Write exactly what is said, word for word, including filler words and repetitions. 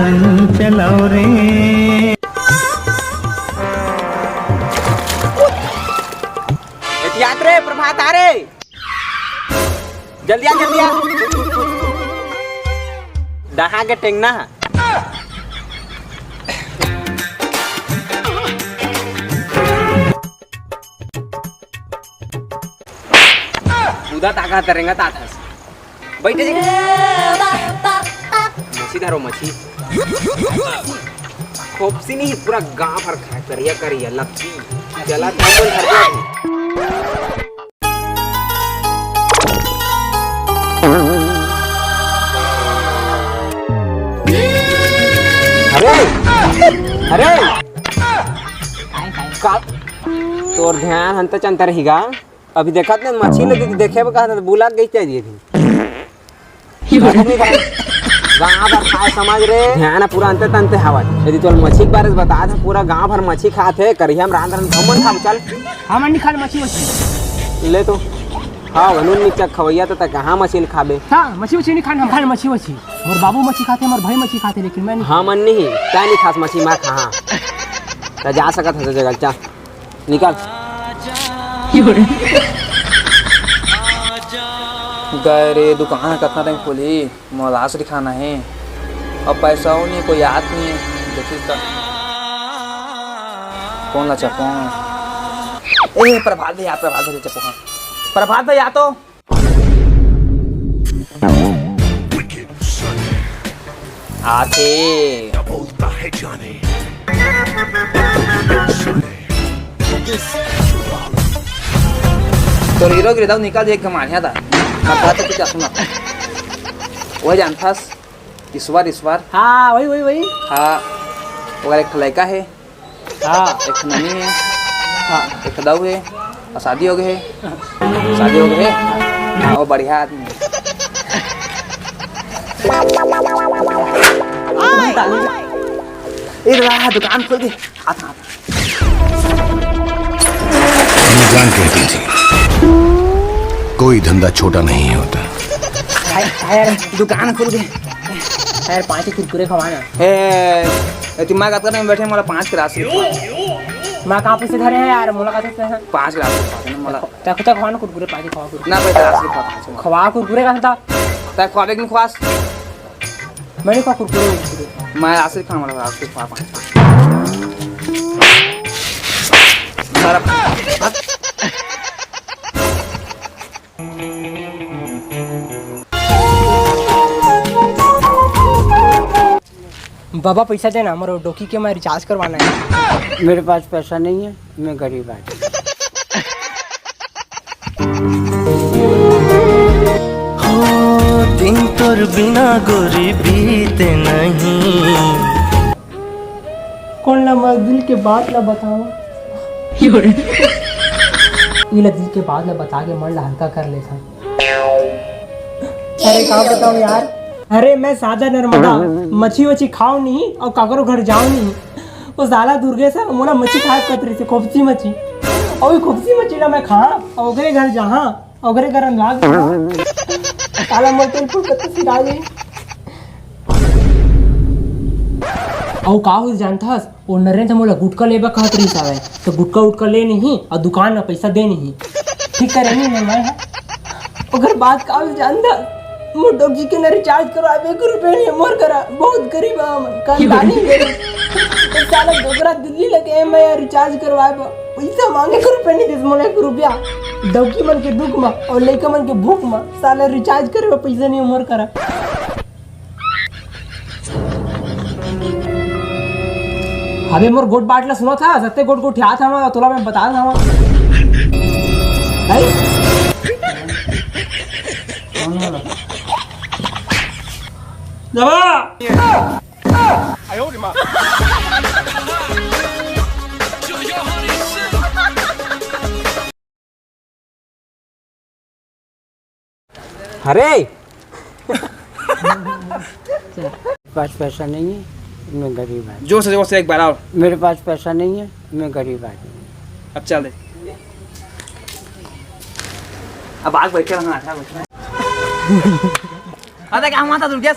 चलो रे। एतियात रे, प्रभात आ रे। जल्दी आ, जल्दी आ। डहा के टेंगना। कूदा ताका तरेंगा ताथस। बैठे जी। मछी धरो, मछी। खोपसी नहीं, पूरा गांव भर खाए, करिया करिया, लपसी। चला, चावल धर दे। अरे, अरे, का, तोर ध्यान हंता चंता रहिगा। अभी देखत ने मछली लगी, देखे बर कहत, बुला गई चाहिए थी। गाँव भर खाए समझ रे, ध्यान पूरा अंते तंते हवत। यदि तोर मछली के बारे में बता दे, पूरा गाँव भर मछली खात हे, करिया में रांध रांध हमन खाब, चल। हमन नहीं खान मछली वछली। ले तो। हाँ, नून मिर्चा खवैया तो तै कहाँ मछली खाबे? हाँ, मछली वछली नहीं खान, हम खान मछली वछली। मोर बाबू मछली खाते, मोर भाई मछली खाते, लेकिन मैं नहीं। हाँ, मन नहीं, तै नहीं खास मछली, मैं खा। हाँ। तै जा सकत हस जगह, जा। निकल। गए रे, दुकान ह कतना टाइम खुलही? मोला आसरी खाना हे। अब पैसा हो नहीं, कोई याद नहीं। देखिस त कौन ला चपो? ए, प्रभात भैया, प्रभात भैया चपो। हाँ। प्रभात भैया तो। आथे। क्या बोलता है जाने? तोर हीरो गिरदाऊ निकाल दे, एक मारिया था। मैं बात तो क्या सुना? वही जानथस, ईश्वर, ईश्वर। हाँ, वही, वही, वही। हाँ, ओकर एक लड़का है। हाँ। एक ननी हे। हाँ। एक दाऊ हे। अउ शादी हो गे हे। शादी हो गे हे। हाँ, वो बढ़िया आदमी हे। ए रहा, दुकान खोल दे। आता, आता। अम्मी जान कहती थी, कोई धंधा छोटा नहीं होता। हाय, हाय, दुकान खुल गे। यार, पाँच कुरकुरे खवा ना। ए, ए, तुम मैं कतका टाइम बैठे, मोला पाँच के राशि लिखवा। मैं कहाँ पैसे धरे हैं यार, मोला कहाँ से? पाँच के राशि लिखवा देना, मोला। तै खुद खवा ना कुरकुरे, पाँच खवा कुरकुरे। ना, पैसे राशि लिखवा पाँच। खवा कुरकुरे का था। तै खवाबे कि नहीं खवास? मैं नहीं खवा कुरकुरे, कुरकुरे। मैं राशि लिखवा, मोला राशि लिखवा पाँच। सारा बाबा, पैसा देना, मोर डोकी के मैं रिचार्ज करवाना है। मेरे पास पैसा नहीं है, मैं गरीब आदमी। हो, दिन तोर बिना गोरी बीते नहीं। कोन ला मैं दिल के बात ला बतावं? इला दिल के बात ला बता के मन ला हल्का कर लेथन। अरे का बतावं यार, अरे मैं सादा नरमदा, मछी वछी खाव नहीं अउ काकरो घर जाव नहीं। वो साला दुर्गेश हे, मोला मछी खाए कत रहिसे, खोपसी मछी। अउ ये खोपसी मछी ला मैं खाहां अउ ओकरे घर जाहां। ओकरे घर अंधवा गे। साला मोर तेल फूल कत्ते सिरा गे। अउ का होइस जानथस, ओ नरेंद्र मोला गुटखा लेबा कहत रहिस हवय, त गुटखा उटखा ले नहीं अउ दुकान म पइसा दे नहीं। ठीक करे नहीं मैं, मैं ह। ओकर बाद का होइस जानथस, मोर डोकजी के न रिचार्ज करवाबे, एक रुपया नहीं मोर करा, बहुत गरीब हम, खानदानी गरीब। तो साला डोकरा दिल्ली लगे हे, मैं रिचार्ज करवाए बर पइसा मांगे, एक रुपया नहीं देस मोला, एक रुपया। डौकी मन के दुख म अउ लइका मन के भूख म साला रिचार्ज करे बर पइसा नहीं मोर करा। अबे मोर गोठ बात ला सुनथस, सत्ते गोठ गोठियात हवं, तोला मैं बतात हवं। नहीं? जबा! अरे! पास पैसा नहीं है, मैं गरीब आदमी। जोर से, जोर से एक बार और। मेरे पास पैसा नहीं है, मैं गरीब आदमी। अब चल दे। अब आग बैठे रहना, अच्छा बैठे। अरे, का हुआ था दुर्गेश?